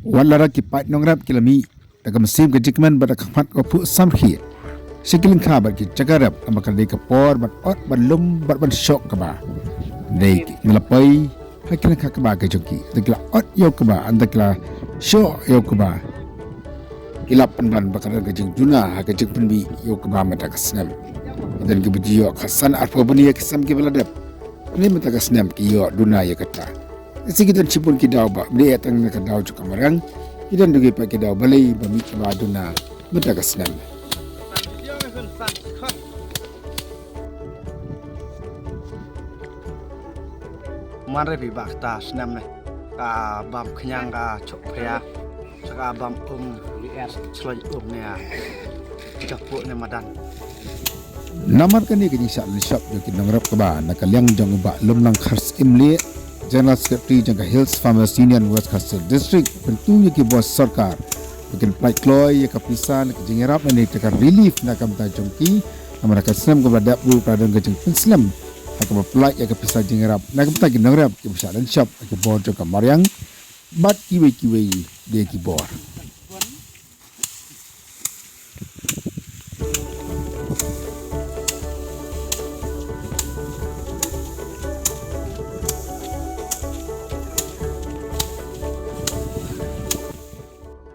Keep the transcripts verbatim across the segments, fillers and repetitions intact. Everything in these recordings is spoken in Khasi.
Wat la da ki paid nongrep ki la mih da ka mynsiem ka jingkmen bad da ka khmat ka phuh samrkhie sha ki lyngkha bad ki jaka rep, namar ka dei ka por ban ot, ban lum bad ban shoh kaba dei ki, ngi la poi ha ki lyngkha kaba ka jong ki, da ki la ot ïa u kaba, ynda ki la shoh ïa u kaba, ki la pynban ba ka don ka jingduna ha ka jingpynmih ïa u kaba mynta ka snem. Don kiba ju ïoh khatsan arphew bniah ki sem kiba la dep. Hynrei mynta ka snem ki ïoh duna ïa kata. Te ki don shibun ki daw ba, ym dei tang na ka daw jong ka mariang, ki don ruh pat ki daw balei ba mih kiba duna mynta ka snem. Man re phi ba kata snem ne ka bam khñiang ka chok phria, ka bam um, chloi um ne, ka phuh ne madan. Namar kane ka jingshah lynshop jong ki nongrep kaba na ka liang jong u Bah Lumlang Kharsyiemlieh, General Secretary jong ka Hills Farmers Union West Khasi Hills District, kyntu ïa ki bor sorkar ba kin pynlait kloi ïa ka pisa na ka jingïarap lane ka relief na ka bynta jong ki. Namar ka snem kaba la dep ruh ka don ka jingpynslem ha kaba pynlait ïa ka pisa jingïarap na ka bynta ki nongrep kiba shah lynshop ha ki bor jong ka mariang bad kiwei kiwei de ki bor.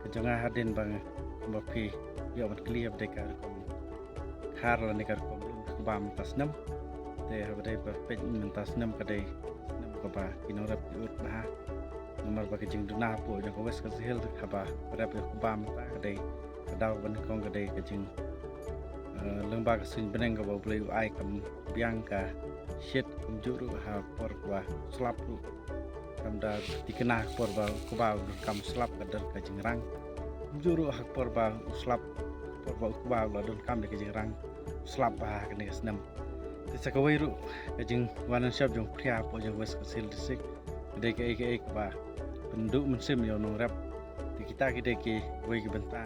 Ka jong nga hadien ba nga, ba phi ïoh ban kylli haba dei ka rukom khar lane ka rukom lum ka bam mynta snem. Te haba dei ba peit mynta snem ka dei snem kaba ki nongrep ki ud bha. Namar ba ka jingduna hapoh jong ka West Khasi Hills haba rep ïa u kba mynta ka dei ka daw ba nyngkong ka dei ka jing, eh, lyngba ka suiñ bneng kaba U Blei u ai kam biang ka shit, kumjuh ruh ha por kaba slap ruh. Kam da thikna ha ka por ba u kba u donkam slap ka don ka jingrang. Kumjuh ruh ha ka por ba u slap, por ba u kba u la donkam ïa ka jingrang, u slap bha ha kane ka snem. Te sa kawei ruh ka jingwan lynshop jong u phria hapoh jong West Khasi Hills District ka dei kaei kaei kaba pynduh mynsiem ïa u nongrep. Te kita ki dei kiwei ki bynta.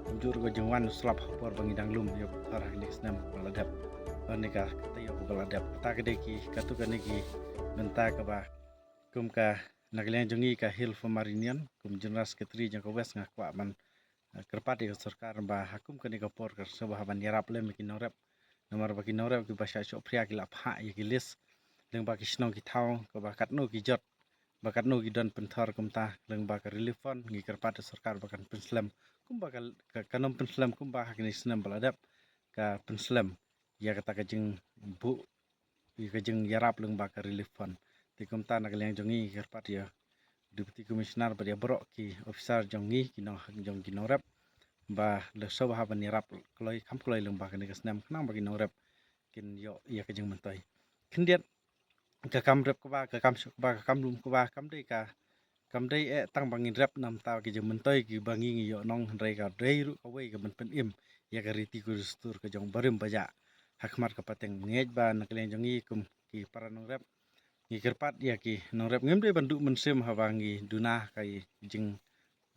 Kumjuh ruh ka jingwan u slap ha ka por ba ngi dang lum ïa u pynthor ha kane ka snem kaba la dep, lane ka taïew kaba la dep. Kata ka dei ki, katto katne ki bynta kaba kum ka, na ka liang jong ngi ka Hill Farmer Union, kum General Secretary jong ka West, nga kwah ban, eh, kyrpad ïa ka sorkar ba ha kum kane ka por kan sngewbha ban ïarap lem ïa ki nongrep. Namar ba ki nongrep kiba shah shoh phria ki la phah ïa ki list lyngba ki shnong ki thaw kaba katno ki jot, ba katno ki don pynthor. Kumta lyngba ka relief fund ngi kyrpad ïa ka sorkar ba kan pynslem kumba ka, ka, kan ym pynslem kumba ha kine ki snem ba la dep, ka pynslem ïa kata ka jingbuh ïa ka jingïarap lyngba ka relief fund. Te kumta na ka liang jong ngi ngi kyrpad ïa u Deputy Commissioner bad ïa baroh ki officer jong ngi, ki nong, jong ki nongrep, ba lada sngewbha ban ïarap kloi kham kloi lyngba kane ka snem khnang ba ki nongrep kin ïoh ïa ka jingmyntoi. Khyndiat ka kam rep kba, ka kam shoh kba, ka kam lum kba kam dei ka, kam dei eh tang ba ngin rep namar ki jingmyntoi kiba ngi ngi ïoh nong, hynrei ka dei ruh kawei ka ban pynim ïa ka riti ka dustur ka jong barim bajah ha khmat ka pateng. Ngeit ba na ka liang jong ngi kum ki para nongrep ngi kyrpad ïa ki nongrep, ngim dei ban duh mynsiem haba ngi duna ka jing,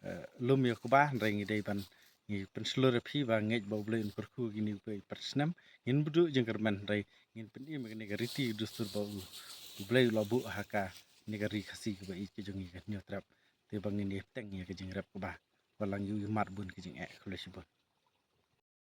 eh, lum ïa u kba, hynrei ngi dei ban, ngi pynshlur ïa phi ba ngeit ba U Blei un kyrkhu ïa kine kiwei pat ki snem. Ngin duh jingkyrmen hynrei ngin pynim ïa kane ka riti dustur ba U, U Blei u la buh ha kane ka ri Khasi kaba ïeit ka jong ngi ka Hynñiewtrep. Te ba ngin ïa bteng ïa ka jingrep kba, ba la ngi ïoh mad bun ka jingeh. Khublei shibun.